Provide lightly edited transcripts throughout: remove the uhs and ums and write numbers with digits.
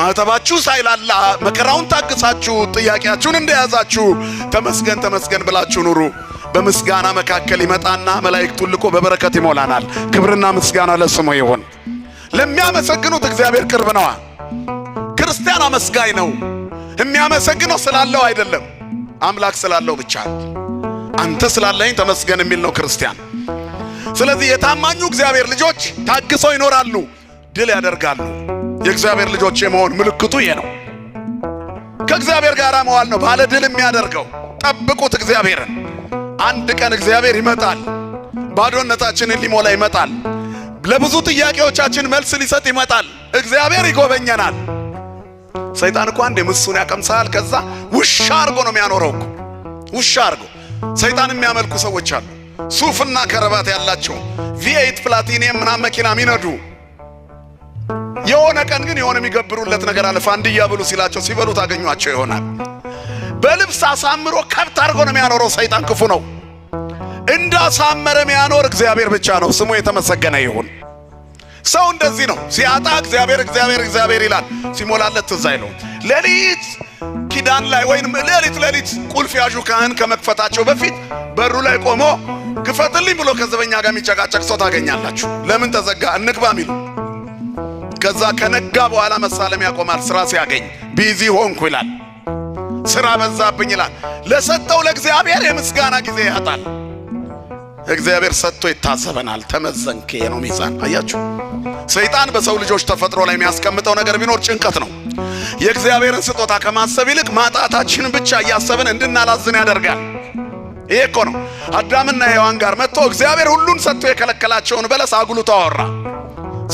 ማዕተባችሁ ሳይላላ መከራውን ታግሳችሁ ጥያቄያችሁን እንደያዛችሁ ተመስገን ተመስገን ብላችሁ ኑሩ። በምስጋና መካከል ይመጣና መላእክቱን ልኮ በበረከት ይሞላናል። ክብርና ምስጋና ለስሙ ይሁን። ለሚያመሰግኑት እግዚአብሔር ቅርብ ነዋ። ክርስቲያን አመስጋኝ ነው። የሚያመሰግነው ስላለው አይደለም፣ አምላክ ስላለው ብቻ። አንተ ስላለኝ ተመስገን የሚል ነው ክርስቲያን። ስለዚህ የታማኙ እግዚአብሔር ልጆች ታግሰው ይኖራሉ፣ ድል ያደርጋሉ። የእግዚአብሔር ልጆች የመሆን ምልክቱ ይሄ ነው። ከእግዚአብሔር ጋር መዋል ነው ባለ ድል የሚያደርገው። ጠብቁት እግዚአብሔርን። አንድ ቀን እግዚአብሔር ይመጣል። ባዶነታችንን ሊሞላ ይመጣል። ለብዙ ጥያቄዎቻችን መልስ ሊሰጥ ይመጣል። እግዚአብሔር ይጎበኘናል። ሰይጣን እኮ አንዴ ምሱን ያቀምሳል። ከዛ ውሻ አርጎ ነው የሚያኖረው እኮ፣ ውሻ አርጎ። ሰይጣን የሚያመልኩ ሰዎች አሉ። ሱፍና ከረባት ያላቸው፣ V8 Platinum ምናምን መኪና የሚነዱ፣ የሆነ ቀን ግን የሆነ የሚገብሩለት ነገር አለ። ፋንድያ ብሉ ሲላቸው ሲበሉ ታገኟቸው ይሆናል። በልብስ አሳምሮ ከብት አድርጎ ነው የሚያኖረው። ሰይጣን ክፉ ነው። እንዳሳመረ የሚያኖር እግዚአብሔር ብቻ ነው። ስሙ የተመሰገነ ይሁን። ሰው እንደዚህ ነው። ሲያጣ እግዚአብሔር እግዚአብሔር እግዚአብሔር ይላል። ሲሞላለት ትዝ አይለውም። ሌሊት ኪዳን ላይ ወይንም ሌሊት ሌሊት ቁልፍ ያዡ ካህን ከመክፈታቸው በፊት በሩ ላይ ቆሞ ክፈትልኝ ብሎ ከዘበኛ ጋር የሚጨቃጨቅ ሰው ታገኛላችሁ። ለምን ተዘጋ እንግባ ሚሉ። ከዛ ከነጋ በኋላ መሳለም ያቆማል። ስራ ሲያገኝ busy ሆንኩ ይላል። ስራ በዛብኝ ይላል። ለሰጠው ለእግዚአብሔር የምስጋና ጊዜ ያጣል። እግዚአብሔር ሰጥቶ ይታዘበናል። ተመዘንክ ነው ሚዛን። አያችሁ፣ ሰይጣን በሰው ልጆች ተፈጥሮ ላይ የሚያስቀምጠው ነገር ቢኖር ጭንቀት ነው። የእግዚአብሔርን ስጦታ ከማሰብ ይልቅ ማጣታችንን ብቻ እያሰብን እንድናላዝን ያደርጋል። ይሄ እኮ ነው አዳምና ሔዋን ጋር መጥቶ እግዚአብሔር ሁሉን ሰጥቶ የከለከላቸውን በለስ አጉልቶ አወራ።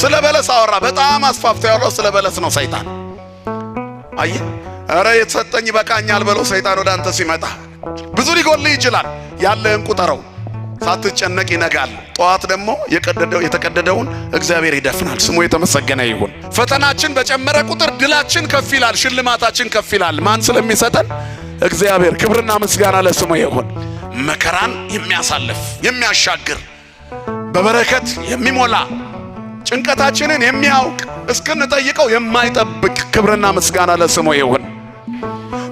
ስለ በለስ አወራ። በጣም አስፋፍቶ ያወራው ስለ በለስ ነው ሰይጣን። አየህ፣ ኧረ የተሰጠኝ ይበቃኛል በለው። ሰይጣን ወደ አንተ ሲመጣ ብዙ ሊጎልህ ይችላል። ያለህን ቁጠረው። ሳትጨነቅ ይነጋል። ጠዋት ደግሞ የተቀደደውን እግዚአብሔር ይደፍናል። ስሙ የተመሰገነ ይሁን። ፈተናችን በጨመረ ቁጥር ድላችን ከፍ ይላል፣ ሽልማታችን ከፍ ይላል። ማን ስለሚሰጠን? እግዚአብሔር። ክብርና ምስጋና ለስሙ ይሁን። መከራን የሚያሳልፍ፣ የሚያሻግር፣ በበረከት የሚሞላ፣ ጭንቀታችንን የሚያውቅ፣ እስክንጠይቀው የማይጠብቅ፣ ክብርና ምስጋና ለስሙ ይሁን።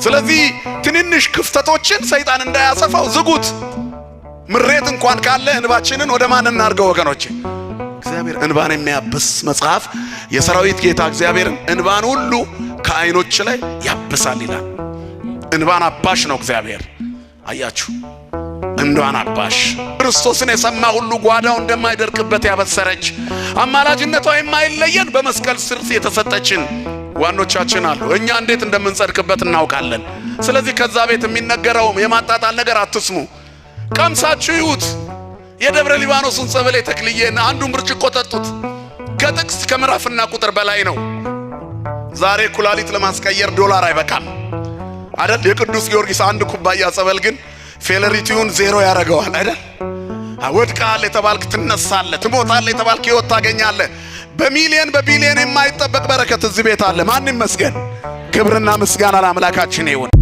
ስለዚህ ትንንሽ ክፍተቶችን ሰይጣን እንዳያሰፋው ዝጉት። ምሬት እንኳን ካለ እንባችንን ወደ ማን እናርገው ወገኖቼ? እግዚአብሔር እንባን የሚያብስ፣ መጽሐፍ የሰራዊት ጌታ እግዚአብሔርን እንባን ሁሉ ከዓይኖች ላይ ያብሳል ይላል። እንባን አባሽ ነው እግዚአብሔር። አያችሁ፣ እንባን አባሽ። ክርስቶስን የሰማ ሁሉ ጓዳው እንደማይደርቅበት ያበሰረች፣ አማላጅነቷ የማይለየን፣ በመስቀል ስር የተሰጠችን ዋኖቻችን አሉ። እኛ እንዴት እንደምንጸድቅበት እናውቃለን። ስለዚህ ከዛ ቤት የሚነገረውም የማጣጣል ነገር አትስሙ። ቀምሳችሁ ይዩት። የደብረ ሊባኖሱን ጸበሌ ተክልዬን አንዱን ብርጭቆ ጠጡት። ከጥቅስ ከምዕራፍና ቁጥር በላይ ነው። ዛሬ ኩላሊት ለማስቀየር ዶላር አይበቃም አይደል? የቅዱስ ጊዮርጊስ አንድ ኩባያ ጸበል ግን failure ኡን ዜሮ ያደርገዋል አይደል? ወድቀሃል የተባልክ ትነሳለህ፣ ትሞታለህ የተባልክ ሕይወት ታገኛለህ። በሚሊየን በቢሊየን የማይጠበቅ በረከት እዚህ ቤት አለ። ማን ይመስገን? ክብርና ምስጋና ለአምላካችን ይሁን።